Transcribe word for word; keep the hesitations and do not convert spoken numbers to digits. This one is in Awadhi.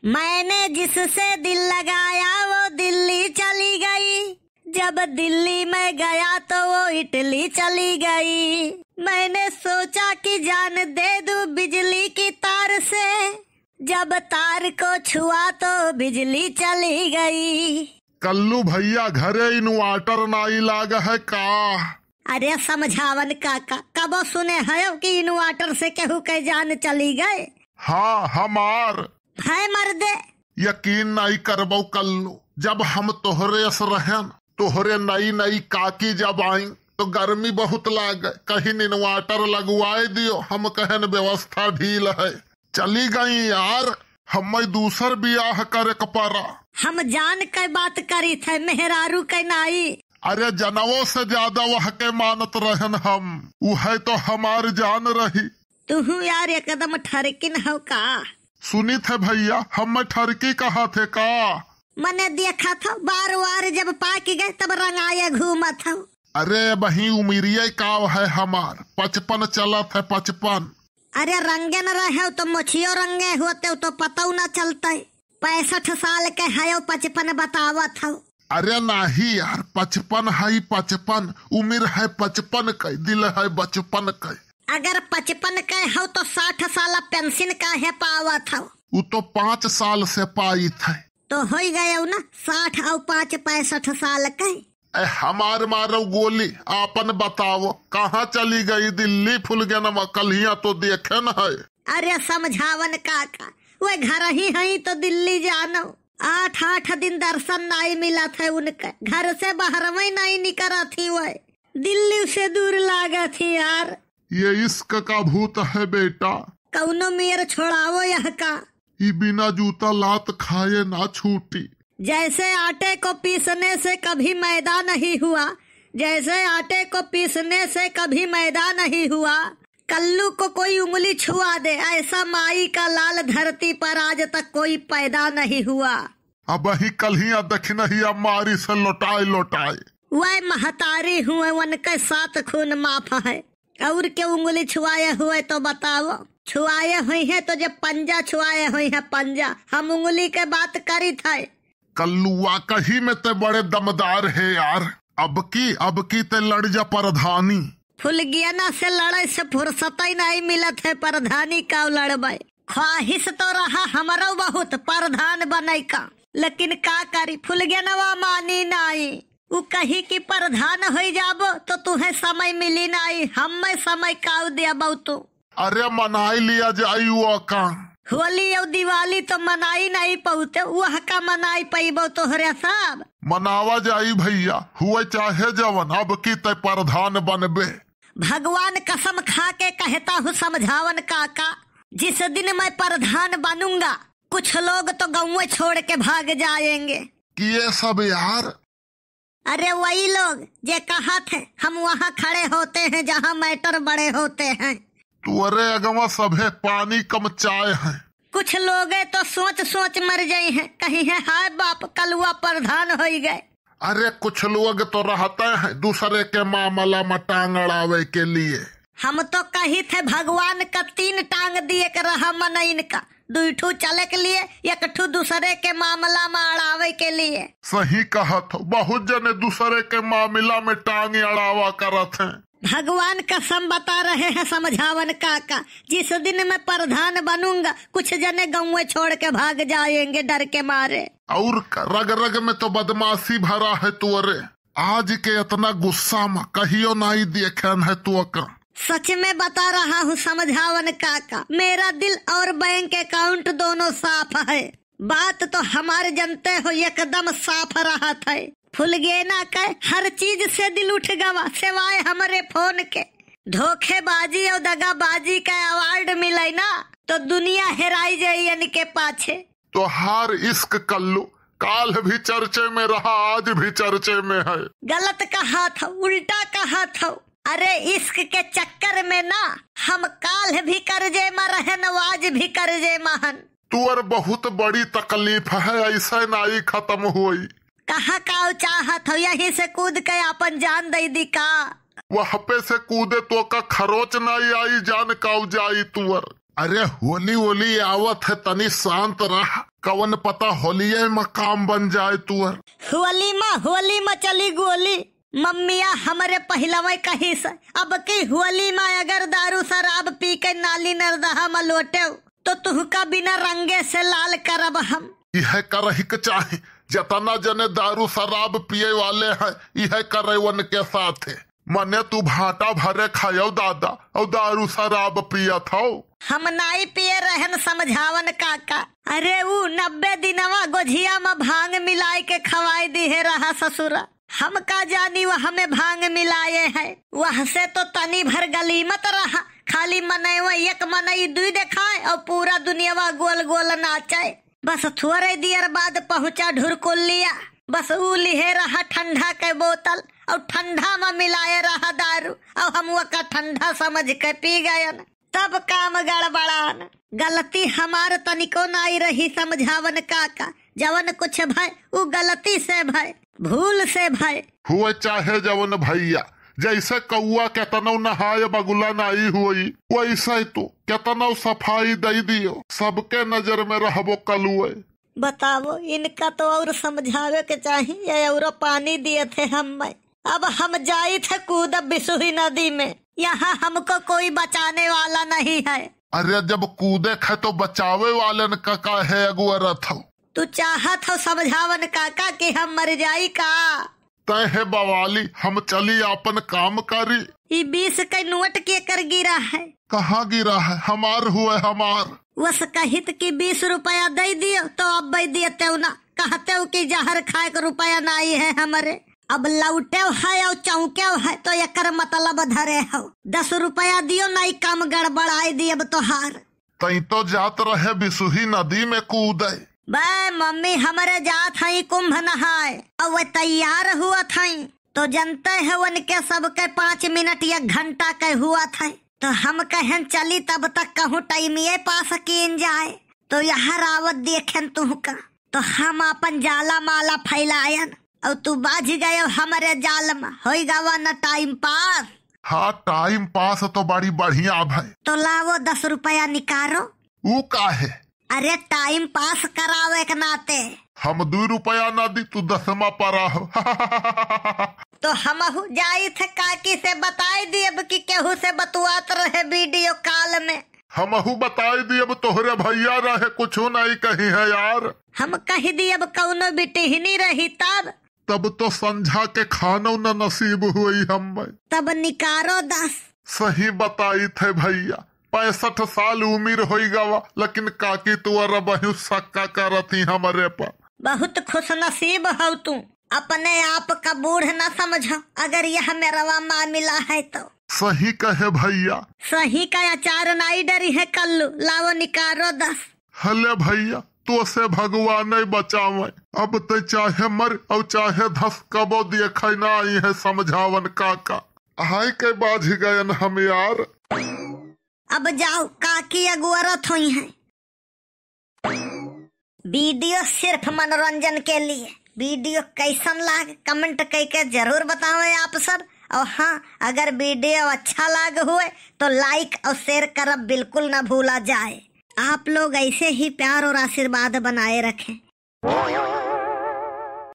मैंने जिससे दिल लगाया वो दिल्ली चली गई, जब दिल्ली मैं गया तो वो इटली चली गई। मैंने सोचा कि जान दे दूं बिजली की तार से, जब तार को छुआ तो बिजली चली गई। कल्लू भैया, घरे inverter नाई लाग है का? अरे समझावन काका, कबो सुने हयो कि inverter से केहू के जान चली गए? हाँ, हमार। है मर्दे। यकीन नाई करबो कल्लू, जब हम तोहरे अस रहन, तोहरे नई नई काकी जब आई तो गर्मी बहुत लागे, कहिन inverter लगवाए दियो, हम कहन व्यवस्था ढील है। चली गई यार, हम्मे दूसर बियाह करे के परा। हम जान के बात करी थे, मेहरारू के नाई। अरे जनवो से ज्यादा वह के मानत रहन हम, उहे तो हमार जान रही। तुहू यार एकदम ठरकिन हो का? सुनी थे भैया, हम ठरकी कहा थे का? मने देखा था बार बार जब पाक गए तब रंगाए घूमत हो। अरे बही उमिरिये का है हमार, पचपन चलत है, पचपन। अरे रंगे न रहे तो मोछियो रंगे होते तो पतौ न चलते। पैंसठ साल के हयो पचपन बतावत हो। अरे नाही यार, पचपन है पचपन, उमिर है पचपन के, दिल है बचपन के। अगर पचपन के हो तो साठ साल पेंशन काहे पावत हो? उ तो पाँच साल से पाइत है। तो होई गए ना साठ और पाँच पैंसठ साल के। ए, हमार मारो गोली, आपन बताओ, कहाँ चली गई दिल्ली फुलगेनवा? कल्हिया तो देखे न है। अरे समझावन काका, वे घर ही हई तो दिल्ली जानो। आठ आठ दिन दर्शन नाई मिलत है उनके, घर से बाहर में नाई निकरत ही वे। दिल्ली से दूर लागत ही यार। ये इश्क का भूत है बेटा। कौनो मेर छोड़ावो यह का। ई बिना जूता लात खाए ना छूटी। जैसे आटे को पीसने से कभी मैदा नहीं हुआ, जैसे आटे को पीसने से कभी मैदा नहीं हुआ, कल्लू को कोई उंगली छुआ दे, ऐसा माई का लाल धरती पर आज तक कोई पैदा नहीं हुआ। अबही कल्हिया दखिनहिया मारी से लोटाए लोटाए। वह महतारी हुए, उनके साथ खून माफ है। और के उंगली छुआए हुए तो बताओ, छुआए हुई है तो जब पंजा छुआए हुई है पंजा, हम उंगली के बात करी थे। कल्लुआ कही में ते बड़े दमदार है यार, अब की, अब की ते लड़ जा प्रधानी। फुलगियना से लड़े से फुर्सत ही नहीं मिलत है, प्रधानी का लड़बे। ख्वाहिश तो रहा हमरो बहुत प्रधान बने का, लेकिन का करी फुलगियनवा मानी नाई। उ कही कि प्रधान होई जाबो तो तुहे समय मिली नाई, हम्मे समय काउ देबो तू। अरे मनाई लिया जाई वो का। होली और दिवाली तो मनाई नहीं पौते, वह का मनाई पैबो तोहरे सब। मनावा जाई भैया, हुए चाहे जवन, अब की ते प्रधान बनबे। भगवान कसम खा के कहता हूँ समझावन काका, जिस दिन मैं प्रधान बनूंगा, कुछ लोग तो गाँव छोड़ के भाग जाएंगे। कि ये सब यार। अरे वही लोग जे कहत है, हम वहाँ खड़े होते हैं जहाँ मैटर बड़े होते हैं। तुअरे अगवा सभे पानी कम चाय है। कुछ लोगे तो सोच सोच मर जाई हैं, कही है हाय बाप कलुआ प्रधान होई गए। अरे कुछ लोग तो रहते हैं दूसरे के मामला में टांग अड़ावे के लिए। हम तो कही थे भगवान का तीन टांग दिए के रहा मनइन का, दुई ठू चले के लिए, एक ठू दूसरे के मामला में अड़ावे के लिए। सही कहत हो, बहुत जने दूसरे के मामला में टांग अड़ावा करत हैं। भगवान कसम बता रहे हैं समझावन काका, जिस दिन मैं प्रधान बनूंगा, कुछ जने गाँव छोड़ के भाग जाएंगे डर के मारे। और का, रग रग में तो बदमाशी भरा है तोरे। आज के इतना गुस्सा में कहियो नाई देखन है तो का। सच में बता रहा हूँ समझावन काका, मेरा दिल और बैंक अकाउंट दोनों साफ है। बात तो हमारे जनते हो एकदम साफ रहत है। फुलगेना के हर चीज से दिल उठ गवा, सिवाय हमरे फोन के। धोखेबाजी और दगाबाजी का अवार्ड मिले ना, तो दुनिया हेराई जाई इनके पाछे। तोहार इश्क कल्लू काल भी चर्चे में रहा, आज भी चर्चे में है। गलत कहत हो, उल्टा कहत हो। अरे इश्क के चक्कर में ना हम काल भी कर्जे में रहन, आज भी कर्जे में हन। तुअर बहुत बड़ी तकलीफ है, ऐसे नाई खत्म होई। कहाँ काउ चाहत हो, यहीं से कूद के अपन जान दे दी का? वह पे से कूदे तो का खरोच नाई आई, जान काउ जाई तुअर। अरे होली वोली आवत है, तनी शांत रह, कवन पता होलिये में काम बन जाए तुअर। होली मा, होली मा चली गोली। मम्मिया हमरे पहिलवे कहिस, अब की होली मा अगर दारू शराब पी के नाली नरदहा मा लोटेउ, तो तुहका बिना रंगे से लाल करब हम। इहे करही के चाही, जतना जने दारू शराब पिए वाले हैं, इहे करे उनके साथे। मने तू भाटा भरे खायो दादा, और दारू शराब पियत हो। हम नाई पिए रहन समझावन काका। अरे ऊ नब्बे दिनवा गोझिया मा भांग मिलाए के खवाए दिहे रहा ससुरा। हम का जानी वह हमें भांग मिलाए है। वह से तो तनी भर गलीमत रहा, खाली मनई वो एक मनई दुई देखाए और पूरा दुनियावा गोल गोल नाचे। बस थोरे दियर बाद पहुंचा ढुरकुलिया। बस ऊ लिहे रहा ठंडा के बोतल और ठंडा मा मिलाए रहा दारू, और हम वका ठंडा समझ के पी गयन। तब काम गड़बड़ान। गलती हमार तनिको नाई रही समझावन काका, जवन कुछ भय उ गलती से भय, भूल से भय। हुए चाहे जवन भैया, जैसे कौआ केतनो नहाए बगुला नाई हुई, वैसे तू केतनो सफाई दई दियो, सबके नजर में रहबो कलुए। बताओ, इनका तो और समझावे के चाहिए, और पानी दिए थे हम में। अब हम जाई थे कूदब बिसुही नदी में, यहाँ हमको कोई बचाने वाला नहीं है। अरे जब कूदे खे तो बचावे वालन का काहे अगुअरत हो? तू चाहत हो समझावन काका कि हम मर जाई का? तय है बवाली, हम चली आपन काम करी। ई बीस के नोट के कर गिरा है? कहाँ गिरा है? हमार हुए हमार। वस कहित कि बीस रुपया दे दियो तो अब दे दियो तेउना, कहते हो कि जहर खाए के रुपया नाई है हमरे। अब लौटे है और चौंके है तो एकर मतलब धरे हो। दस रुपया दियो, नाई काम गड़बड़ाए दियब तोहार। तई तो जात रहे बिसुही नदी में कूदे। बे मम्मी, हमरे जात हई कुंभ नहाए, और वे तैयार हुआ थई, तो जनते है उनके सबके पाँच मिनट एक घंटा के हुआ थई। तो हम कहन चली तब तक कहूँ टाइमिये पास कीन जाए, तो यहाँ रावत देखेन तुहका। तो हम आपन जाला माला फैलायन और तू बाझ गयो हमरे जाल में, होई गवा न टाइम पास। हाँ, टाइम पास तो बड़ी बढ़िया भय। तो लावो दस रुपया निकारो। ऊ काहे? अरे टाइम पास करावे के नाते। हम दू रुपया ना दी, तू दसमा परा हो। तो हमहू जाई थे काकी से बताई दियब कि केहू से बतुआत रहे वीडियो कॉल में। हमहू बताई दियब तोहरे भैया रहे, कुछो नहीं कही है यार। हम कह दियब कौनो बिटिहनी रही तब। तब तो संझा के खानो न नसीब हुई हमें। तब निकारो दस। सही बताई थे भैया, पैंसठ साल उमिर होई गवा, लेकिन काकी तू अरबहू सक्का करत ही हमरे पर। बहुत खुश नसीब हौ तू, अपने आप का बूढ़ न समझो। अगर यह मेरवा मामिला है तो। सही कहे भैया। सही का अचार नाई डरी है कल्लू, लाओ निकारो दस। हले भैया, तो से भगवान नहीं बचावे, अब ते चाहे मर और चाहे धस, कबो देखे ना आई है समझावन काका। हाय के बाझ गयन हम यार। अब जाओ, काकी अगुअरत हुई हैं। वीडियो सिर्फ मनोरंजन के लिए। वीडियो कैसन लाग, कमेंट करके जरूर बतावें आप सब। और हाँ, अगर वीडियो अच्छा लाग हुए तो लाइक और शेयर करब बिल्कुल ना भूला जाए। आप लोग ऐसे ही प्यार और आशीर्वाद बनाए रखें।